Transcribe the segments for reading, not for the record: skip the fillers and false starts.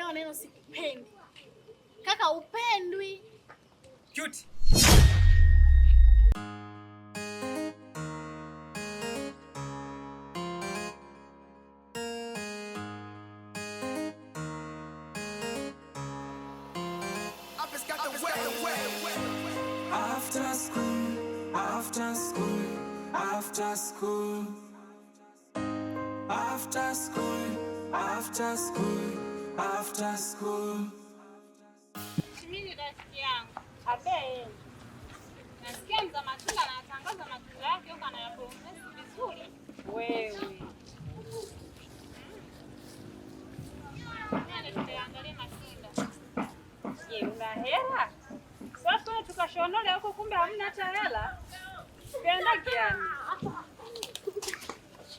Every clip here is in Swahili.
Sijaelewa neno sikupendi. Kaka, upendwi. Cute. After school, after school, after school, after school, after school, after school. Mimi rafiki yangu Abe, nasikia mza matunda anatangaza matunda yake huko anayaprocess vizuri. Wewe Nani tukaangalia matunda. Je, una hela? Sasa tukashonole huko, kumbe hamna hata hela. Tuenda gani?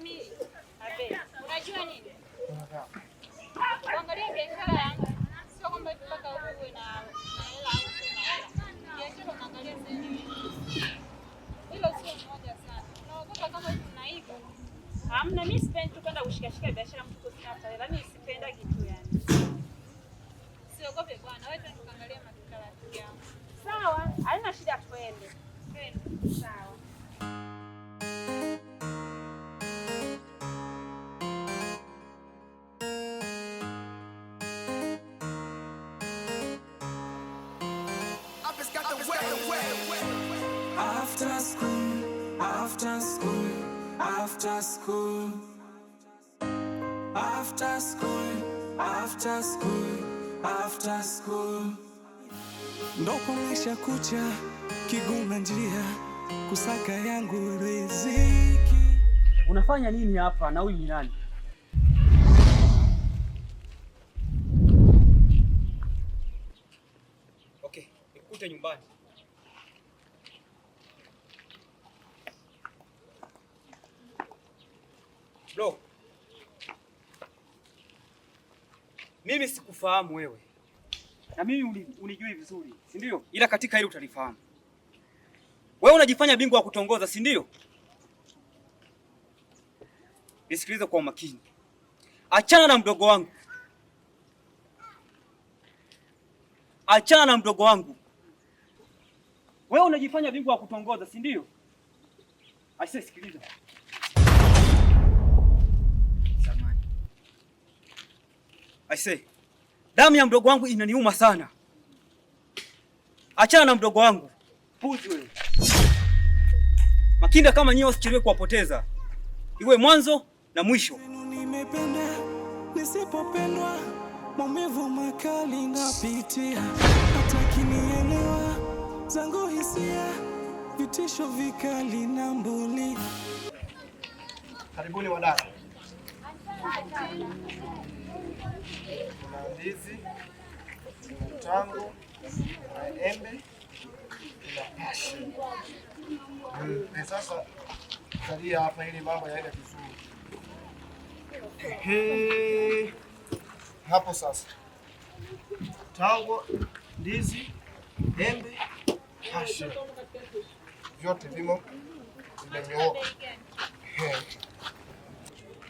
Mimi Abe, unajua nini? Kuangalia biashara yangu sio kwamba eti mpaka uwe na hela au sio na hela. Biashara unaangalia sehemu. Hilo sio moja sana. Unaogopa kama hivi unaiba. Hamna, mimi sipendi tu kwenda kushikashika biashara mtu sina hata hela. Mimi sipenda kitu yani. Usiogope bwana, wewe twende tukaangalie matunda rafiki yangu. Sawa, haina shida, twende. Twende. Sawa. After school, after school, after school, after school, after school, after school. Ndo maisha kucha kiguna njia kusaka yangu riziki. Unafanya nini hapa na huyu ni nani? Okay, nikukute nyumbani. Bro. Mimi sikufahamu wewe. Na mimi unijui vizuri, si ndio? Ila katika hili utanifahamu. Wewe unajifanya bingwa wa kutongoza, si ndio? Nisikilize kwa umakini. Achana na mdogo wangu. Achana na mdogo wangu. Wewe unajifanya bingwa wa kutongoza, si ndio? Aise, sikiliza. Samahani. Aise, damu ya mdogo wangu inaniuma sana. Achana na mdogo wangu. Puzi wewe. Makinda kama nyie wasichelewe kuwapoteza. Iwe mwanzo na mwisho. Nimependa nisipopendwa, maumivu makali napitia, hata kinielewa zangu hisia, vitisho vikali na mbuli. Karibuni wadada. Kuna ndizi, kuna tango, kuna embe, kuna passion. Sasa salia hapa ili mambo yaende vizuri. Ehe. Hapo sasa. Tango, ndizi, embe, passion. Vyote vimo vimenyooka. Ehe.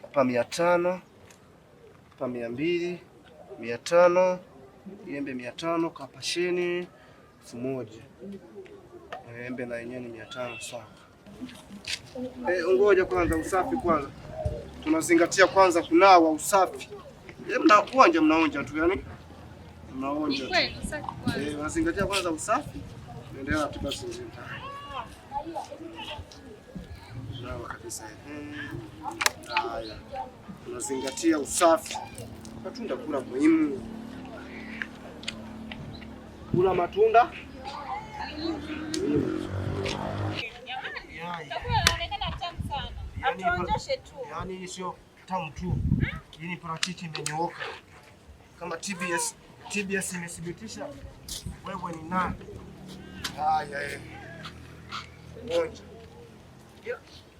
Hapa 500, hapa 200, 500, embe 500, kapasheni 1000. Embe na yenyewe ni 500 sawa. Ngoja kwanza usafi kwanza. Tunazingatia kwanza kunawa usafi. Mnaonja mnaonja tu yani. Mnaonja. Ni kweli usafi kwanza. Unazingatia kwanza usafi. Endelea na tiba zingine. Nawa kabisa. Haya. Tunazingatia usafi. Matunda kula muhimu. Kula matunda muhimu. Chakula inaonekana tamu sana. Atuonjeshe tu. Yaani hii sio tamu tu. Hii ni parachichi imenyooka. Kama TBS, TBS imethibitisha wewe ni nani. Haya eh. Onja.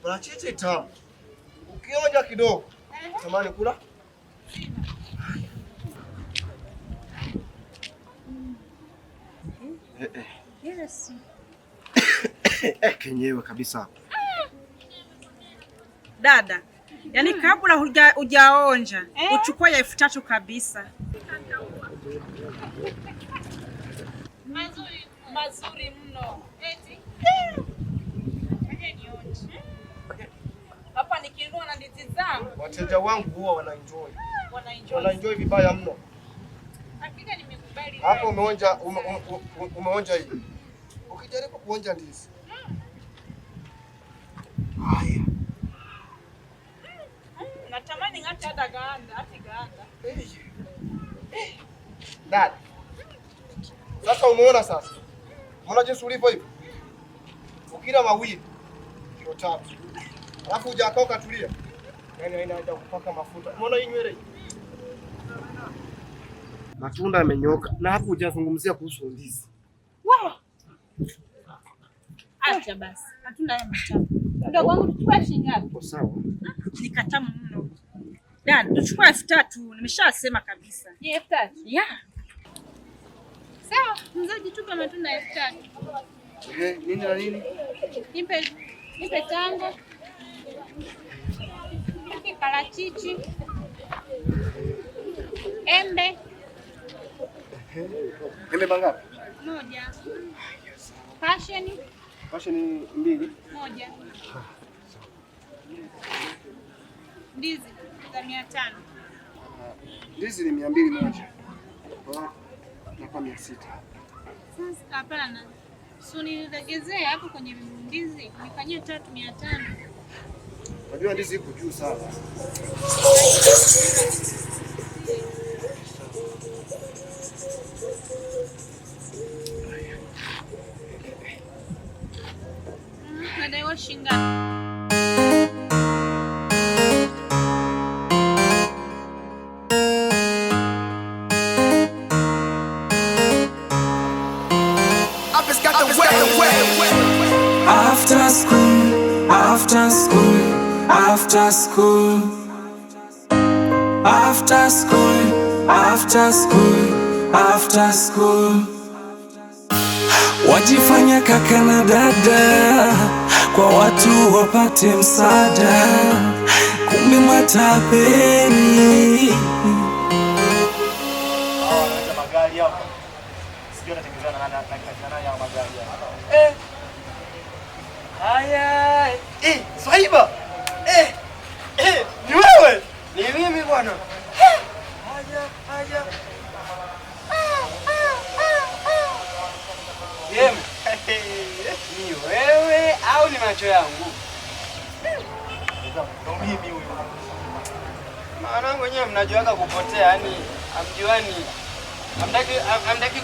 Parachichi tamu. Ukionja kidogo, tamani kula. Yes. Kenyewe kabisa. Dada, yaani kabla hujaonja uchukue ya 3000 kabisa. Mazuri, mazuri mno. Eti. Ngoja nionje. Hapa nikinunua na ndizi zangu. Wateja wangu huwa wanaenjoy. Wanaenjoy. Wanaenjoy vibaya mno. Hakika nimekubali. Hapo umeonja umeonja hii. Ukijaribu kuonja ndizi. Haya. Natamani ngati hata ganda, hata ganda. Dada. Sasa umeona sasa. Umeona jinsi ulivyo hivi? Ukila mawili kilo 3. Alafu hujakaa ukatulia. Yaani haina haja kupaka mafuta. Umeona hii nywele? Matunda yamenyoka na hapo hujazungumzia kuhusu ndizi. Wow. Acha basi. Matunda haya matamu. Mdogo wangu tuchukue shilingi ngapi? Uko sawa? Ni katamu mno. Dada, tuchukue 3000, nimeshasema kabisa. Ni 3000? Yeah. Sawa, mzaji tupe matunda 3000. Nini na nini? Nipe tango. Nipe parachichi. Embe. Embe mangapi? 1. Passion. Passion 2. 1. Ndizi za 500. Ndizi ni 200 moja. Kwa na kwa 600. Sasa hapana. So nilegezee hapo kwenye ndizi nifanyie 3500. Unajua ndizi iko juu sana. Nadaiwa shilingi ngapi? After school, after school, after school, after school, after school, after school. Wajifanya kaka na dada kwa watu wapate msaada, kumbe matapeli. Hawa wanaleta magari hapa. Sijui wanatengenezana na nani hao magari hapa. Haya. Swaiba. Ni wewe? Ni mimi bwana. Haya, haya. Yem. Ni wewe au ni macho yangu? Ndio mimi huyu. Maana wenyewe mnajuaga kupotea, yani hamjuani. Hamtaki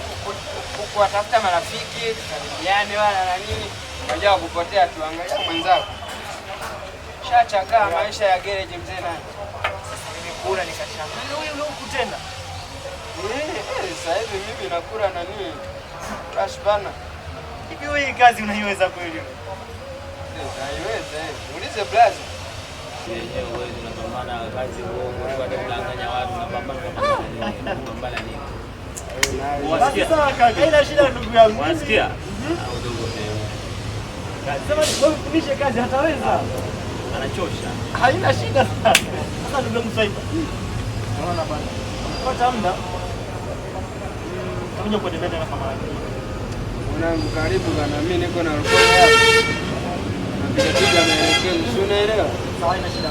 kuwatafuta marafiki, tukaribiane wala na nini. Unajua kupotea tu, angalia mwenzako. Shachakaa maisha ya garage mzee nani. Sasa nimekula nikashangaa. Huyu huku tena. Sasa hivi mimi nakula nani? Crash bana. Hivi wewe kazi unaiweza kweli? Naiweza. Muulize blaza. Yenyewe uwezo unapambana kazi uongo, tu kudanganya watu, unapambana kupambana nini? Basi sawa kaka, haina shida ndugu yangu. Unasikia? Au dogo wewe. Sema wewe mfundishe kazi hataweza. Anachosha. Haina shida sasa. Sasa ndugu yangu Swaiba. Unaona bana. Pata muda. Tutakuja kuendelea tena kama hivi. Mwanangu karibu bana, mimi niko na rukoni hapa. Napiga maelekezo, si unaelewa? Sawa, haina shida.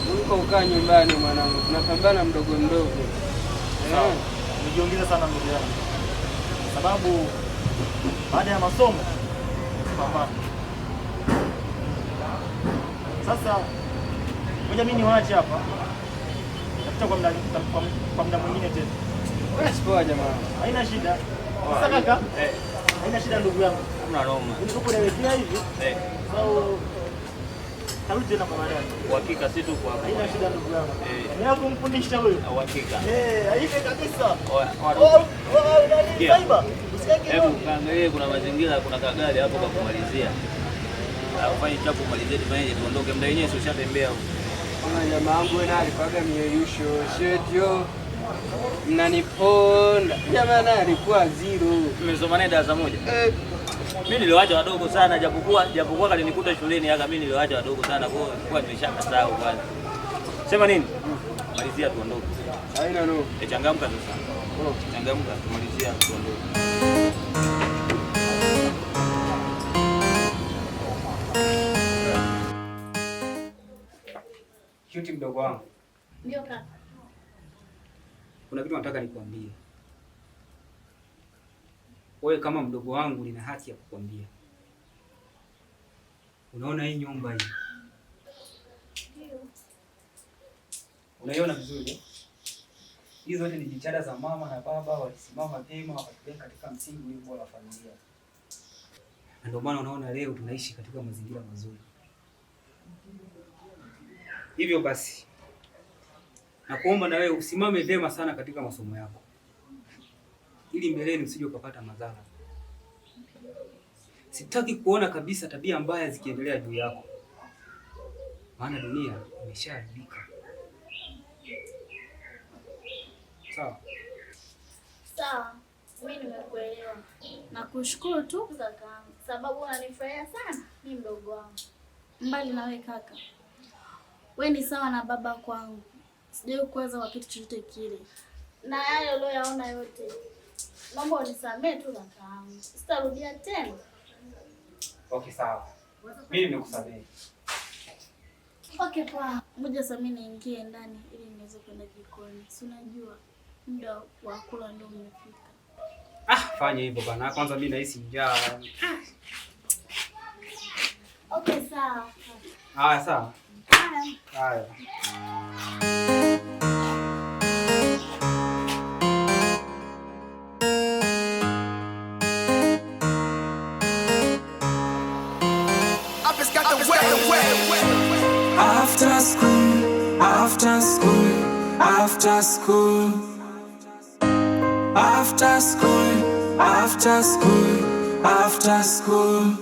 Kuliko ukaa nyumbani mwanangu, tunapambana mdogo mdogo. Sawa. Nijiongeze sana ndugu yangu. Sababu baada ya masomo pambana. Sasa ngoja mimi niwaache hapa. Nitakuta kwa muda mwingine tena. Wewe sipoa jamaa. Haina shida. Sasa kaka? Haina shida ndugu yangu. Hamna noma. Nilikuelekea hivi. So tarudi tena kwa baadaye. Uhakika si tu kwa hapo. Haina shida ndugu yangu. Ni kumfundisha huyo. Uhakika. Haive kabisa. Swaiba. Hebu kaangalie kuna mazingira, kuna kagari hapo kwa kumalizia. Ufanye chapu kumalizia tufanye tuondoke. Muda wenyewe sio ushatembea huko. Kama jamaa wangu wewe alipaga mieyusho, sio mnaniponda. Jamaa naye alikuwa zero. Mmesoma naye darasa moja? Mimi niliwaacha wadogo sana, japokuwa kalinikuta shuleni haka, mimi niliwaacha wadogo sana, kwa hiyo nilikuwa nimeshakasahau kwanza. Sema nini? Malizia tuondoke. Haina no. Changamka sasa. Changamka, tumalizie hapo tuondoke. Cutie, mdogo wangu. Ndio kaka. Kuna kitu nataka nikwambie. Wewe kama mdogo wangu nina haki ya kukwambia. Unaona hii nyumba hii? Ndio. Unaiona vizuri eh? Hizi zote ni jitihada za mama na baba, walisimama vyema wakatuweka katika msingi ulio bora wa familia. Na ndio maana unaona leo tunaishi katika mazingira mazuri. Hivyo basi, nakuomba na wewe usimame vyema sana katika masomo yako ili mbeleni usije ukapata madhara. Sitaki kuona kabisa tabia mbaya zikiendelea juu yako, maana dunia imeshaharibika. Sawa? Sawa, mimi nimekuelewa. Nakushukuru tu kakaangu, sababu unanifurahia sana, ni mdogo wangu. Mbali na wewe kaka, we ni sawa na baba kwangu, sijawahi kuwaza kwa kitu chochote kile, na yale uliyoyaona yote, naomba unisamee tu kakaangu, sitarudia tena. Okay, sawa. Mimi nimekusamehe. Okay, poa. Ngoja sasa mimi niingie ndani ili niweze kwenda jikoni, si unajua muda wa kula ndio umefika. Ah, fanya hivyo bana. Kwanza mimi nahisi njaa. Okay, sawa. Haya, sawa. Haya. Haya. Up got the way. After school, after school, after school, after school, after school, after school.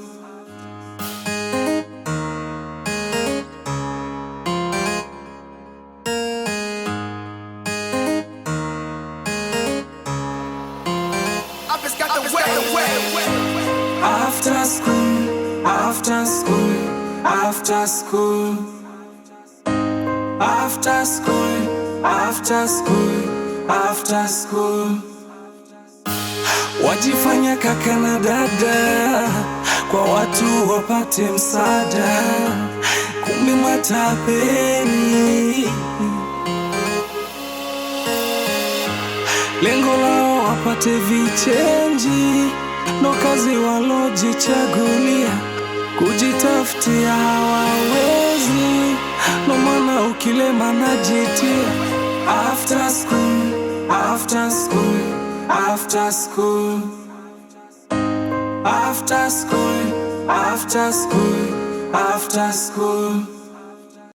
Up got the way. After school, after school, after school, after school, after school, after school. Wajifanya kaka na dada kwa watu wapate msaada, kumbe matapeli. Lengo lao wapate vichenji, ndo kazi walojichagulia, kujitafutia hawawezi, ndo maana ukilema najitia. After school, after school, after school, after school, after school, after school.